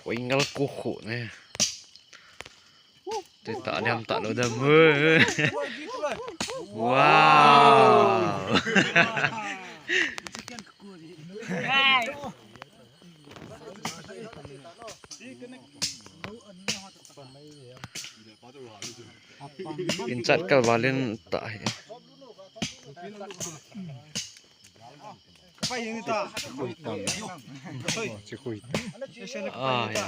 Poingal ko khawh ne. Te ta liam ta lo dam. Wow. In chat kal balin ta hi. Ah ya.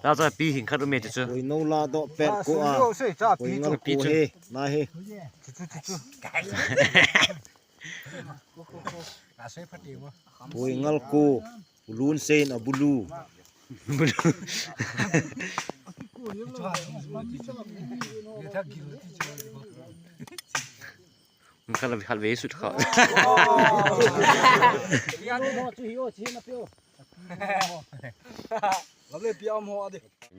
La cho pi hing khat me chu Oi no la do pet ko a oi ngal ko he na he oi ngal ko ulun sein a bulu khat la khat ve sut kha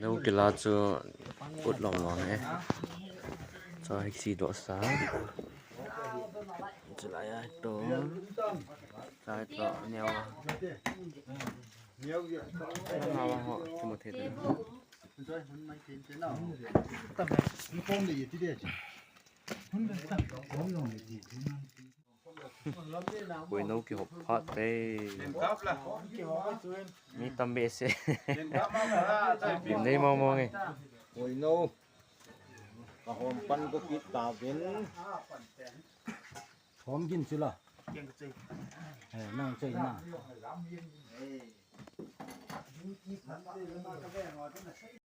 No kila chu ut long long e cho hei si dawh sa chulai ah tawm tlai tawh neu a Buino ki hop phat te mi tam be se nei mau mau nge Buino ka hom pan ko kit ta vin thom gin chula nang chei na.